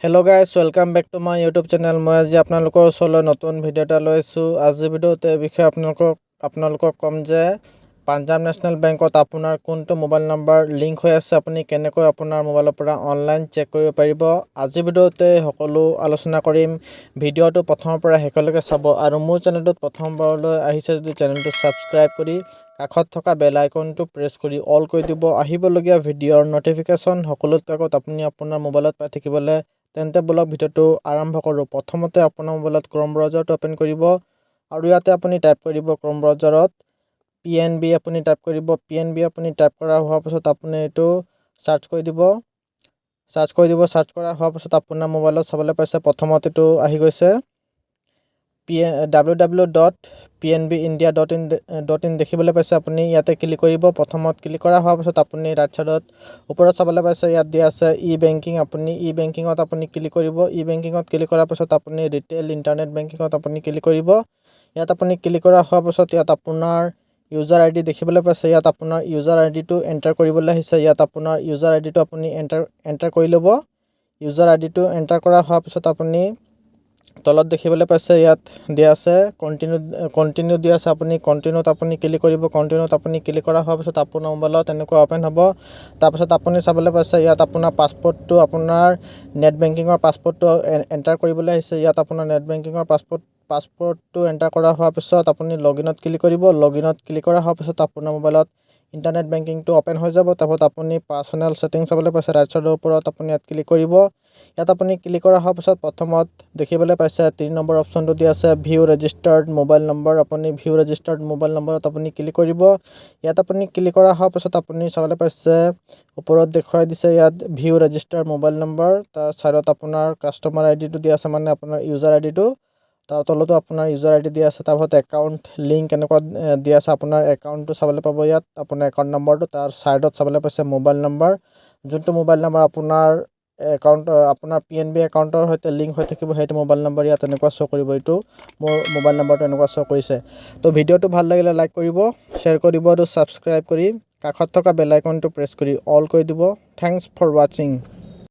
Hello guys, welcome back to my YouTube channel. মই আজি আপোনালোকৰ ওচৰলৈ নতুন ভিডিঅ' এটা লৈ আহিছোঁ। আজিৰ ভিডিঅ'ত এই বিষয়ে আপোনালোকক ক'ম যে পাঞ্জাৱ নেশ্যনেল বেংকত আপোনাৰ কোনটো মোবাইল নম্বৰ লিংক হৈ আছে, আপুনি কেনেকৈ আপোনাৰ মোবাইলৰ পৰা অনলাইন চেক কৰিব পাৰিব। আজিৰ ভিডিঅ'তে সকলো আলোচনা কৰিম। ভিডিঅ'টো প্ৰথমৰ পৰা শেষলৈকে চাব আৰু মোৰ চেনেলটোত প্ৰথমবাৰলৈ আহিছে যদি চেনেলটো ছাবস্ক্ৰাইব কৰি কাষত থকা বেল আইকনটো প্ৰেছ কৰি অল কৰি দিব, আহিবলগীয়া ভিডিঅ'ৰ ন'টিফিকেশ্যন সকলোতকৈ আগত আপুনি আপোনাৰ মোবাইলত পাই থাকিবলৈ। তেন্তে ব'লক, ভিডিঅ'টো আৰম্ভ কৰোঁ। প্ৰথমতে আপোনাৰ মোবাইলত ক্ৰম ব্ৰাউজাৰটো অ'পেন কৰিব আৰু ইয়াতে আপুনি টাইপ কৰিব ক্ৰম ব্ৰাউজাৰত পিএনবি। আপুনি টাইপ কৰিব পিএনবি। আপুনি টাইপ কৰা হোৱাৰ পাছত আপুনি এইটো চাৰ্চ কৰি দিব, চাৰ্চ কৰি দিব। চাৰ্চ কৰা হোৱাৰ পাছত আপোনাৰ মোবাইলত চাবলৈ পাইছে, প্ৰথমত এইটো আহি গৈছে, P ww.pnbindia.in.in দেখিবলৈ পাইছে। আপুনি ইয়াতে ক্লিক কৰিব। প্ৰথমত ক্লিক কৰা হোৱাৰ পাছত আপুনি ৰাইট ছাইডত ওপৰত চাবলৈ পাইছে, ইয়াত দিয়া আছে ই বেংকিং। আপুনি ই বেংকিঙত আপুনি ক্লিক কৰিব। ই বেংকিঙত ক্লিক কৰাৰ পাছত আপুনি ৰিটেইল ইণ্টাৰনেট বেংকিঙত আপুনি ক্লিক কৰিব। ইয়াত আপুনি ক্লিক কৰা হোৱাৰ পাছত ইয়াত আপোনাৰ ইউজাৰ আই ডি দেখিবলৈ পাইছে। ইয়াত আপোনাৰ ইউজাৰ আই ডিটো এণ্টাৰ কৰিবলৈ আহিছে। ইয়াত আপোনাৰ ইউজাৰ আই ডিটো আপুনি এণ্টাৰ কৰি ল'ব। ইউজাৰ আই ডিটো এণ্টাৰ কৰা হোৱাৰ পাছত আপুনি তলত দেখিবলৈ পাইছে, ইয়াত দিয়া আছে কণ্টিনিউ। কণ্টিনিউ দিয়া আছে। আপুনি কণ্টিনিউত আপুনি ক্লিক কৰিব। কণ্টিনিউত আপুনি ক্লিক কৰা হোৱাৰ পাছত আপোনাৰ মোবাইলত এনেকুৱা অ'পেন হ'ব। তাৰপাছত আপুনি চাবলৈ পাইছে, ইয়াত আপোনাৰ পাছৱৰ্ডটো, আপোনাৰ নেট বেংকিঙৰ পাছৱৰ্ডটো এণ্টাৰ কৰিবলৈ আহিছে। ইয়াত আপোনাৰ নেট বেংকিঙৰ পাছৱৰ্ডটো এণ্টাৰ কৰা হোৱাৰ পিছত আপুনি লগ ইনত ক্লিক কৰিব। লগ ইনত ক্লিক কৰা হোৱাৰ পিছত আপোনাৰ মোবাইলত ইণ্টাৰনেট বেংকিংটো অ'পেন হৈ যাব। তাৰপাছত আপুনি পাৰ্চনেল ছেটিং চাবলৈ পাইছে ৰাইট ছাইডৰ ওপৰত। আপুনি ইয়াত ক্লিক কৰিব। ইয়াত আপুনি ক্লিক কৰা হোৱাৰ পাছত প্ৰথমত দেখিবলৈ পাইছে, 3 নম্বৰ অপশ্যনটো দিয়া আছে ভিউ ৰেজিষ্টাৰ্ড মোবাইল নম্বৰ। আপুনি ভিউ ৰেজিষ্টাৰ্ড মোবাইল নম্বৰত আপুনি ক্লিক কৰিব। ইয়াত আপুনি ক্লিক কৰা হোৱাৰ পাছত আপুনি চাবলৈ পাইছে, ওপৰত দেখুৱাই দিছে ইয়াত ভিউ ৰেজিষ্টাৰ্ড মোবাইল নম্বৰ। তাৰ ছাইডত আপোনাৰ কাষ্টমাৰ আই ডিটো দিয়া আছে, মানে আপোনাৰ ইউজাৰ আই ডিটো। তাৰ তলতো আপোনাৰ ইউজাৰ আই ডি দিয়া আছে। তাৰপাছত একাউণ্ট লিংক এনেকুৱা দিয়া আছে। আপোনাৰ একাউণ্টটো চাবলৈ পাব ইয়াত, আপোনাৰ একাউণ্ট নম্বৰটো। তাৰ ছাইডত চাবলৈ পাইছে মোবাইল নম্বৰ। যোনটো মোবাইল নম্বৰ আপোনাৰ একাউণ্ট, আপোনাৰ পিএনবি একাউণ্টৰ সৈতে লিংক হৈ থাকিব, সেইটো মোবাইল নম্বৰ ইয়াত এনেকুৱা শ্ব' কৰিব। এইটো মোৰ মোবাইল নম্বৰটো এনেকুৱা শ্ব' কৰিছে। তো ভিডিঅ'টো ভাল লাগিলে লাইক কৰিব, শ্বেয়াৰ কৰিব আৰু ছাবস্ক্ৰাইব কৰি কাষত থকা বেল আইকনটো প্ৰেছ কৰি অল কৰি দিব। Thanks for watching.